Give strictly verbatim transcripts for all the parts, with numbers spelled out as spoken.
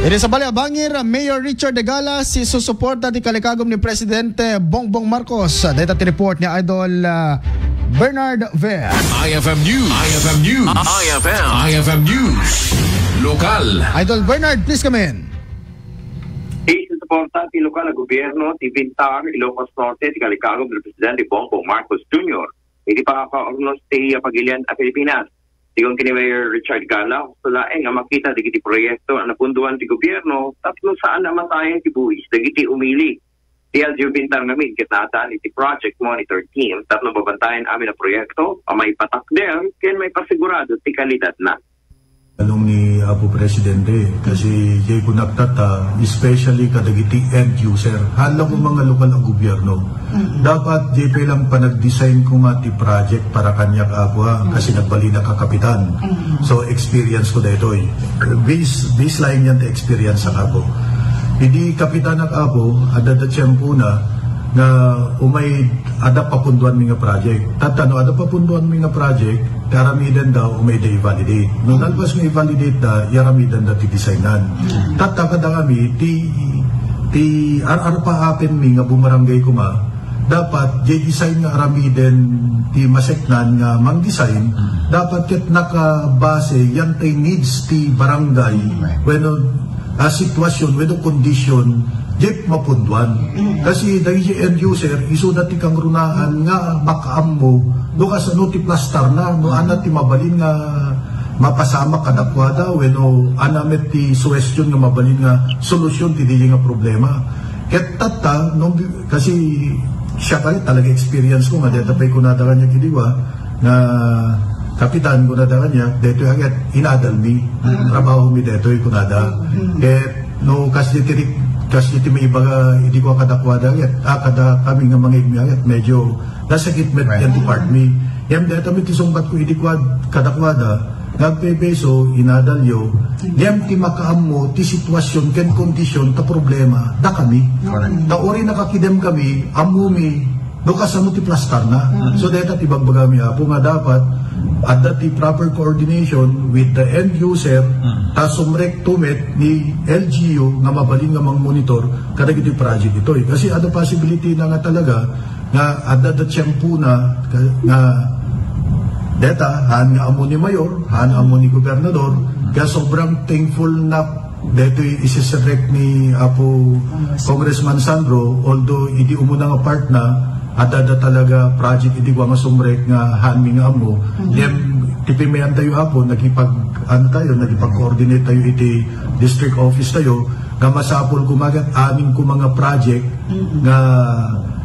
Iti sabali a bangir, Mayor Richard Degala, ti susuporta ti kalikagum ni Presidente Bongbong Marcos. Dayta ti report ni Idol, ah, Bernard Ver. I F M News. I F M News. I F M. I F M News. Lokal. Idol Bernard, please come in. Isusuporta ti lokal a gobierno ti Bintar, Ilocos Norte, ti kalikagum ni Presidente Bongbong Marcos Junior iti pakakaurnos ti pagilian a Pilipinas. Sigun ken ni Mayor Richard Gala, husto laeng nga makita dagiti proyekto a napundoan ti gobierno tapno saan a masayang ti buis dagiti umili. Ti L G U Bintar ngamin ket naaddan iti project monitor team tapno babantayan amin a proyekto a maipatakder ken maipasigurado ti kalidatna. Anong ni Apo Presidente, kasi jay kunak tatta, especially kadagiti end user, hala ko mga lokal a gobierno. Dapat jay pay lang panag-design koma ti project para kaniak, Apo, ha, kasi nagbalin a kakapitan. So, experience ko daytoy. Base, baseline yan ti experience, Apo. Idi kapitanak, Apo, adda da tiyempo na nga umay adda papunduan mi nga project. Tatta no adda papunduan mi nga project, ti aramiden da umay da i-validate. No nalpas nga i-validate da, iyaramiden da ti designan. Tatta kada kami, ti, ti ar-arpaapen mi nga bumarangay koma, dapat jay design nga aramiden ti maseknan nga mang-design, dapat ket nakabase yan tay needs ti barangay. Wenno, a sitwasyon wenno kondisyon, jay mapunduan. Kasi dagiti end user, isuda ti kangrunaan nga makaammo no kasano ti plastarna, no ania ti mabalin nga mapasamak kadakuada, wenno ania met ti suwestyon nga mabalin nga solusyon ti daydi nga problema. Ket tatta, no, kasi siak kari talaga experience ko nga deta pay kunada kaniak idi wa, nga, "Kapitan," kunada kaniak, "detoy aget, inadal mi. Trabaho mi detoy," kunada. Ket no, kas ditoy, kas ditoy maibaga idi kua kadakuada aget, ah, kada kami nga mangigmi aget, medyo nasakit met yan ti part mi. Yan deta mi ti sungbat ko idi kua kadakuada, nga agpepeso, inadalyo, ngem ti makaammo ti sitwasyon ken kondisyon ta problema, dakami. Correct. Ta uray nakakidem kami, ammomi, no kasano ti plastarna. So, deta ti bagbagami, Apo, nga dapat adda ti proper coordination with the end user, ta sumrekto met ni L G U nga mabalin nga mang-monitor kadagiti project itoy. Kasi adda possibility na nga talaga nga adda da tiempona nga, nga deta, haan nga ammo ni Mayor, haan ammo ni Gobernador, kaya sobrang thankful na detoy isisirek ni Apo Congressman Sandro, although idi umuna nga part na, adda da talaga project idi kua nga sumrek nga haan mi nga ammo. Ngem ti pimiantayo, Apo, nagipag-, ano tayo, nagipag-coordinate tayo iti district office tayo, nga masapul koma ket amin koma nga project nga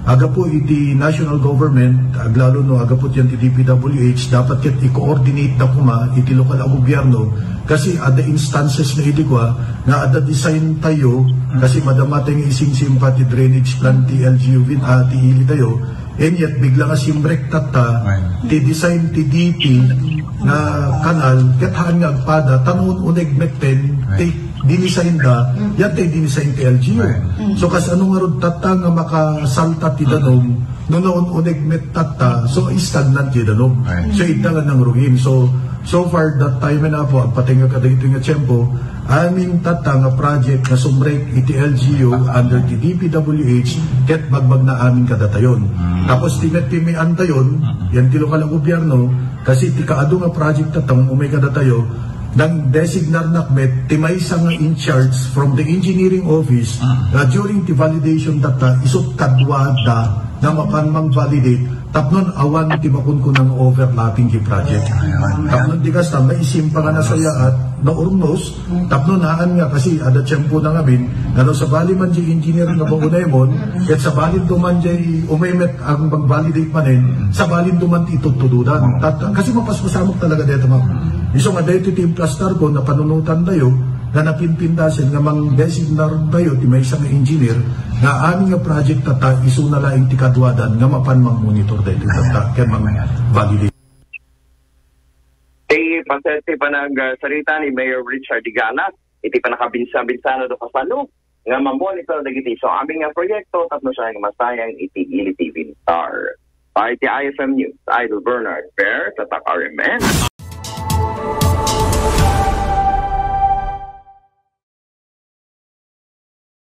agapu iti national government, aglalo no agapu ti yan ti D P W H, dapat ket i-coordinate da koma iti lokal a gobierno, kasi adda instances na idi kua nga adda design tayo, kasi madama tayo nga isimsimpa ti drainage plan ti L G U bin, ah, ti ili tayo, and yet bigla nga simrek tatta ti design ti D P nga kanal, ket haan nga agpada, ta no un-uneg metten ti dinisign da, yan tay dinisign ti L G U. So, kasano ngarud tatta nga makasalta ti danum, no naun-uneg met tatta, so, stagnant ti danum. So, idda nga nangrugin. So, so far, that time and apo, agpatengngeg kadagitoy nga tiempo, amin tatta nga project nga sumrek iti L G U under ti D P W H, ket bagbagna amin kadatayon. Tapos, ti met ti may antayon, yan ti lokal a gobierno, kasi ti kaadu nga project tatta, umay kadatayo, nang-designarnak met ti maysa nga in charge from the engineering office nga during ti validation tatta, isut' kaduada nga mapan mang-validate tapno awan ti makunkuna nga overlapping ti project. Tapno di kasta, maisimpa nga nasayaat, naurnos, tapno haan nga kasi adda tiempo na ngamin, nga no sabali man di engineer nga baunay mon, ket sabali duman di umay met ang mag-validate manen, sabali duman ti itudtududan. Tat-, kasi mapaspasamak talaga dito, ma'am. Isu nga dito ti implastar ko, napanunutan tayo, nga napinpindasen nga mang-designar tayo ti maysa nga engineer nga amin nga project tatta, isu na laeng ti kaduadan nga mapan mang-monitor daytoy tatta ken mang-validate. Ti paset ti panagsarita ni Mayor Richard Digana iti panakabinsa-binsana do kasano nga mamonitor dagiti isu amin nga proyekto tapno siya nga masayang iti ili ti Bintar. Para iti I F M News, Idol Bernard Bear, Tatak R M N.